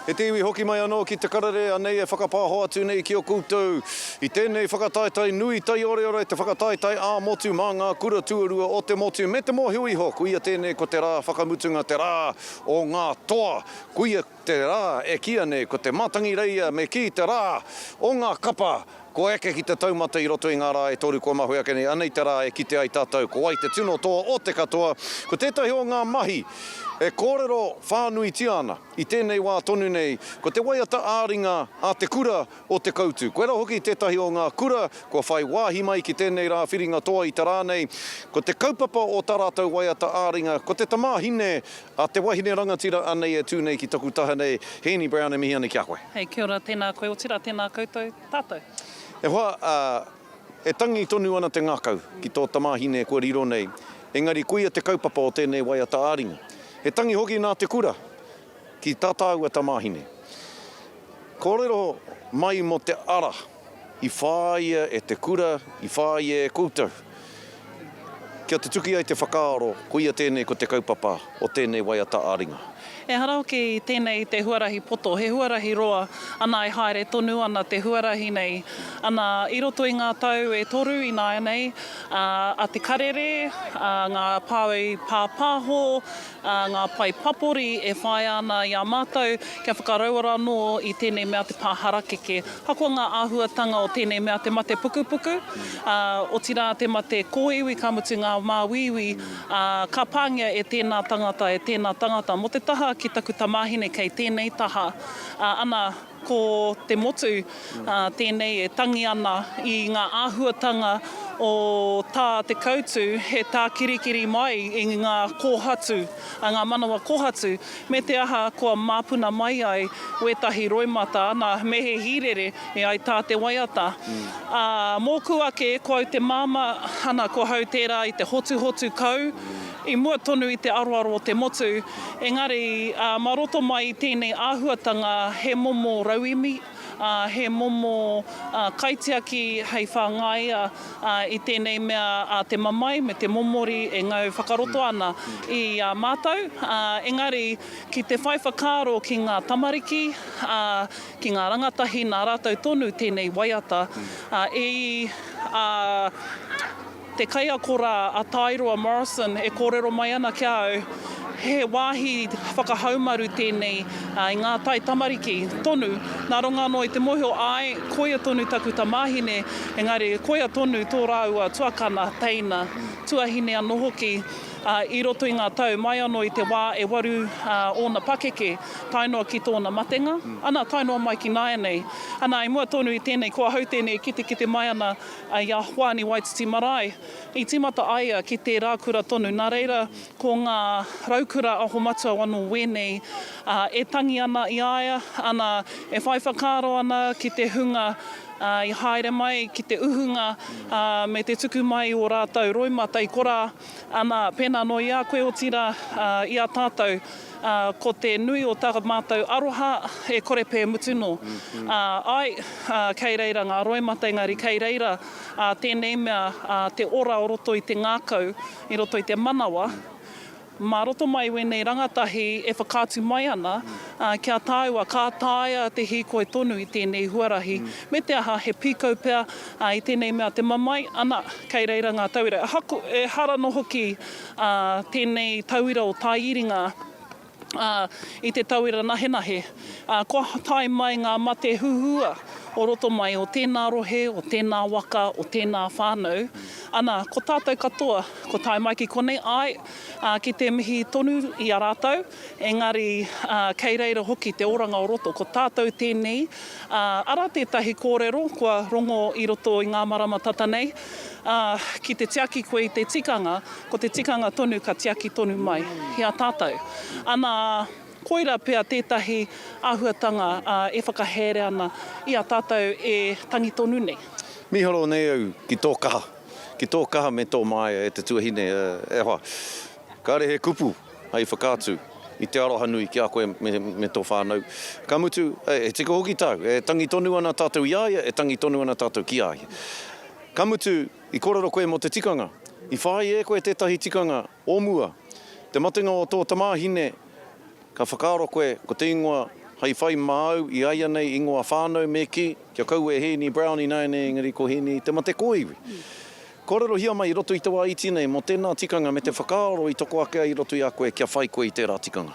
E te iwi hoki mai anō ki te karere anei e whakapāho atu nei ki a koutou i tēnei whakataetae nui taioreore te whakataetae ā-motu mā ngā kura tuarua o te motu me te mōhio iho koia tēnei ko te rā whakamutunga te rā o ngā toa koia te rā e kīia nei ko te Mātangireia me kī te rā o ngā kapa Kua eke ki te taumata i roto i ngā rā e toru kua mahue ake nei, anei te rā e kite ai tātou ko wai te tino toa o te katoa. Ko tētahi o ngā mahi e kōrero whānuitia ana i tēnei wā tonu nei, ko te waiata ā-ringa a te kura o Te Koutu. Koirā hoki tētahi o ngā kura kua whai wāhi mai ki tēnei rā whiringa toa i te rā nei. Ko te kaupapa o tā rātou waiata ā-ringa, ko te tamāhine a te wahine rangatira anei e tū nei ki taku taha nei, Hēni Brown e mihi ana ki a koe. Hei, kia ora, tēnā koe, otirā tēnā koutou. Tātou. E hoa, e tangi tonu ana te ngākau ki tō tamāhine kua riro nei, engari koia te kaupapa o tēnei waiata ā-ringa. He tangi hoki nā te kura ki tā tāua tamāhine. Kōrero mai mō te ara i whāia e te kura, i whāia e koutou, kia tutuki ai te whakaaro koia tēnei ko te kaupapa o tēnei waiata ā-ringa. Ehara hoki tēnei i te huarahi poto, he huarahi roa, ana e haere tonu ana te huarahi nei. Ana, i roto i ngā tau e toru ināianei, ā, a Te Karere, ā, ngā pae pāpāho, ā, ngā pae papori e whāia ana i a mātou kia whakarauora anō i tēnei mea te pā harakeke. Ahakoa ngā āhuatanga o tēnei mea te mate pukupuku, ā, otirā te mate kōiwi ka mutu ngā māuiui, ā, ka pāngia e tēnā tangata, e tēnā tangata. Mō te taha ki taku tamāhine kei tēnei taha, ā, ana, ko te motu, ā, tēnei e tangi ana i ngā āhuatanga o tā Te Koutu he tākirikiri mai i ngā kōhatu, a ngā manawa kōhatu, me te aha kua māpuna mai ai wētahi roimata, ana, me he hīrere e ai tā te waiata. Ā, mōku ake, ko au te māmā, ana, ko hau tērā i te hotuhotu kau, i mua tonu i te aroaro o te motu, engari, ā, mā roto mai i tēnei āhuatanga he momo rauemi, ā, he momo, ā, kaitiaki hei whāngaia, ā, i tēnei mea a te mamae me te momori e ngau whakaroto ana i a mātou, ā, engari ki te whai whakaaro ki ngā tamariki, ā, ki ngā rangatahi nā rātou tonu tēnei waiata, ā, i, ā, te kaiako rā a Tairoa Morrison e kōrero mai ana ki a au, he wāhi whakahaumaru tēnei i ngā tai tamariki tonu, nā runga anō i te mōhio āe, koia tonu taku tamāhine, engari koia tonu tō rāua tuakana, teina, tuahine anō hoki, i roto i ngā tau, mai anō i te wā e waru ōna pakeke, tae noa ki tōna matenga, ana, tae noa mai ki nāianei. Ana, i mua tonu i tēnei, ko ahau tēnei e kitekite mai ana i a Hoani Waititi Marae, i tīmata a ia ki tērā kura tonu, nā reira ko ngā raukura aho matua anō wēnei e tangi ana i a ia, ana, e whai whakaaro ana ki te hunga i haere mai ki te uhunga me te tuku mai i ō rātou roimata i korā, ana, pēnā anō i a koe otirā, i a tātou, ko te nui o tā mātou aroha e kore pē mutu nō. Āe, kei reira ngā roimata engari kei reira tēnei mea te ora o roto i te ngākau, i roto i te manawa, mā roto mai i wēnei rangatahi e whakaatu mai ana ki a tāua ka taea te hīkoi tonu i tēnei huarahi, me te aha he pīkau pea i tēnei mea te mamae, ana, kei reira ngā tauira. Ahako, ehara nō hoki tēnei tauira o Taiiringa i te tauira nahenahe, kua tae mai ngā mate huhua o roto mai o tēnā rohe, o tēnā waka, o tēnā whānau, ana, ko tātou katoa, ko tae mai ki konei, āe, ki te mihi tonu i a rātou, engari kei reira hoki te oranga o roto, ko tātou tēnei, arā tētahi kōrero kua rongo i roto i ngā marama tata nei, ki te tiaki koe i te tikanga, ko te tikanga tonu ka tiaki tonu mai i a tātou. Ana, koira pea tētahi āhuatanga e whakahaere ana i a tātou e tangi tonu nei. Mīharo nei au ki tō kaha, ki tō kaha me tō māia e te tuahine, e hoa. Kāre he kupu hei whakaatu i te aroha nui ki a koe me, me tō whānau. Ka mutu, e tika hoki tāu, e tangi tonu ana tātou i a ia, e tangi tonu ana tātou ki a ia. Ka mutu, i kōrero koe mō te tikanga. I whāia e koe tētahi tikanga o mua. Te matenga o tō tamāhine, ka whakaaro koe ko te ingoa. Hei whai māu i a ia nei ingoa whānau me kī, kia kaua e Hēni Brown ināianei engari ko Hēni Te Mate Kōiwi. Kōrerohia mai i roto i te wā iti nei mō tēnā tikanga me te whakaaro i toko ake ai i roto i a koe kia whai koe i tērā tikanga.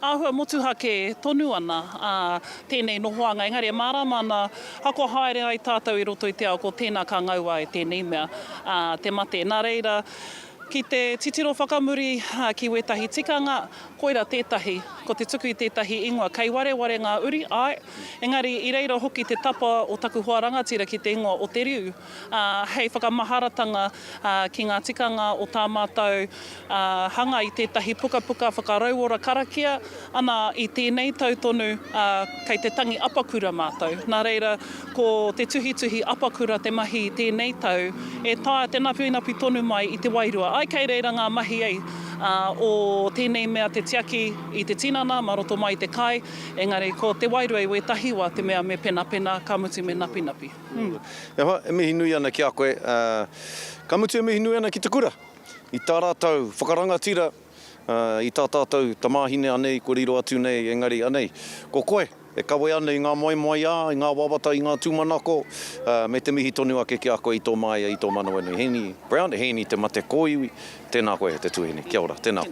Āhua motuhake tonu ana tēnei nohoanga engari e mārāma ana ako haere ai tātou i roto i te ao ko tēnā ka ngaua e tēnei mea te mate. Nā reira, ki te titiro whakamuri ki wētahi tikanga, Koira tētahi, ko te tuku i tētahi ingoa, kei wareware ngā uri, āe, engari i reira hoki te tapa o taku hoa rangatira ki te ingoa o Te Riu, ā, hei whakamaharatanga ki ngā tikanga o tā mātou hanga i tētahi pukapuka whakarauora karakia, ana, i tēnei tau tonu, ā, kei te tangi apakura mātou. Nā reira, ko te tuhituhi apakura te mahi i tēnei tau, e taea te napinapi tonu mai i te wairua. Āe, kei reira ngā mahi ei. ā, o tēnei mea te tiaki i te tinana mā roto mai i te kai, engari ko te wairua i wētahi wā te mea me penapena, ka mutu me napinapi. E hoa, e mihi nui ana ki a koe, ā, ka mutu e mihi nui ana ki te kura, i tā rātou whakarangatira, ā, i tā tātou tamāhine anei kua riro atu nei, engari anei, ko koe. E kawe ana i ngā moemoeā, i ngā wawata, i ngā tūmanako, ā, me te mihi tonu ake ki a koe i tō māia, i tō manawanui. Hēni Brown, Hēni Te Mate Kōiwi, tēnā koe e te tuahine. Kia ora, tēnā koe.